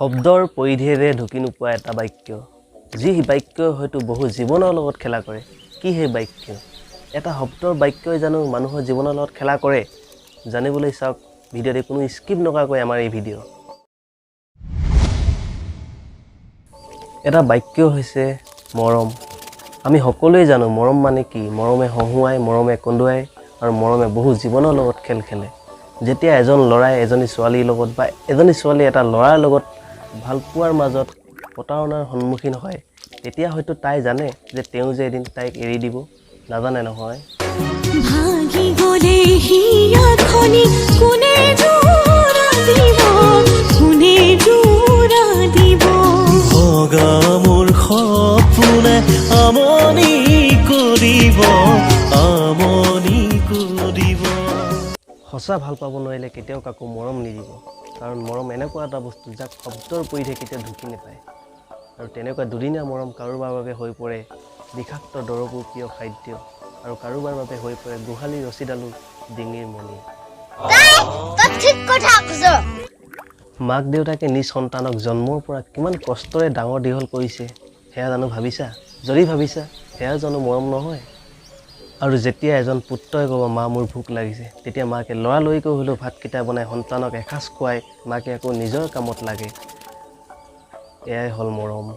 শব্দৰ পৰিধিৰে ঢুকি নোপোৱা এটা বাক্য, যি বাক্যই হয়তো বহু জীৱনৰ লগত খেলা কৰে। কি সেই বাক্য? এটা শব্দৰ বাক্যই জানো মানুহৰ জীৱনৰ লগত খেলা কৰে? জানিবলৈ চাওক ভিডিঅ'টি কোনো স্কিপ নকৰাকৈ আমাৰ এই ভিডিঅ'। এটা বাক্য হৈছে মৰম। আমি সকলোৱে জানো মৰম মানে কি। মৰমে হহুৱাই, মৰমে কন্দুৱাই আৰু মৰমে বহু জীৱনৰ লগত খেল খেলে। যেতিয়া এজন ল'ৰাই এজনী ছোৱালীৰ লগত বা এজনী ছোৱালী এটা ল'ৰাৰ লগত ভালপোৱাৰ মাজত প্ৰতাৰণাৰ সন্মুখীন হয়, তেতিয়া হয়তো তাই জানে যে তেওঁ যে এদিন তাইক এৰি দিব। নাজানে নহয়। ভাঙি গ'লে হিয়াখনি কোনে জোৰা দিব, কোনে জোৰা দিব। ভগা মোৰ সপোনে আমনি কৰিব, আমনি কৰিব। সঁচা ভাল পাব নোৱাৰিলে কেতিয়াও কাকো মৰম নিদিব, কাৰণ মৰম এনেকুৱা এটা বস্তু যাক শব্দৰ পৰিধে কেতিয়াও ঢুকি নাপায়। আৰু তেনেকুৱা দুদিনীয়া মৰম কাৰোবাৰ বাবে হৈ পৰে বিষাক্ত দৰৱো প্ৰিয় খাদ্য, আৰু কাৰোবাৰ বাবে হৈ পৰে গোহালিৰ ৰছীডালো ডিঙিৰ মণি। তই ঠিক কথা কৈছ। মাক দেউতাকে নিজ সন্তানক জন্মৰ পৰা কিমান কষ্টৰে ডাঙৰ দীঘল কৰিছে, সেয়া জানো ভাবিছা? যদি ভাবিছা, সেয়া জানো মৰম নহয়? আৰু যেতিয়া এজন পুত্ৰই ক'ব মা মোৰ ভোক লাগিছে, তেতিয়া মাকে লৰালৰিকৈ হ'লেও ভাতকেইটা বনাই সন্তানক এসাঁজ খুৱাই মাকে আকৌ নিজৰ কামত লাগে। এয়াই হ'ল মৰম।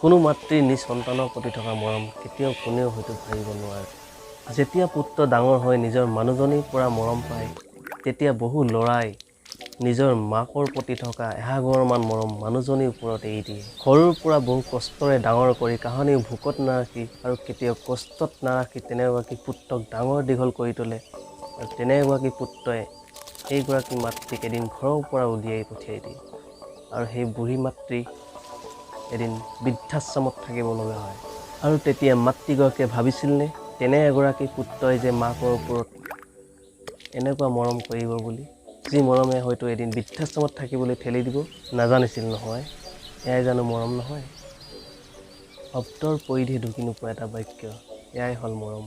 কোনো মাতৃৰ নিজ সন্তানৰ প্ৰতি থকা মৰম কেতিয়াও কোনেও হয়তো ভাবিব নোৱাৰে। যেতিয়া পুত্ৰ ডাঙৰ হৈ নিজৰ মানুহজনীৰ পৰা মৰম পায়, তেতিয়া বহু ল'ৰাই নিজৰ মাকৰ প্ৰতি থকা এসাগৰমান মৰম মানুহজনীৰ ওপৰত এৰি দিয়ে। সৰুৰ পৰা বহু কষ্টৰে ডাঙৰ কৰি কাহানিও ভোকত নাৰাখি আৰু কেতিয়াও কষ্টত নাৰাখি তেনে এগৰাকী পুত্ৰক ডাঙৰ দীঘল কৰি তোলে, আৰু তেনে এগৰাকী পুত্ৰই সেইগৰাকী মাতৃক এদিন ঘৰৰ পৰা উলিয়াই পঠিয়াই দিয়ে, আৰু সেই বুঢ়ী মাতৃ এদিন বৃদ্ধাশ্ৰমত থাকিব লগা হয়। আৰু তেতিয়া মাতৃগৰাকীয়ে ভাবিছিলনে তেনে এগৰাকী পুত্ৰই যে মাকৰ ওপৰত এনেকুৱা মৰম কৰিব বুলি, যি মৰমে হয়তো এদিন বৃদ্ধাশ্ৰমত থাকিবলৈ ঠেলি দিব? নাজানিছিল নহয়। এয়াই জানো মৰম নহয়? শব্দৰ পৰিধি ঢুকি নোপোৱা এটা বাক্য, এয়াই হ'ল মৰম।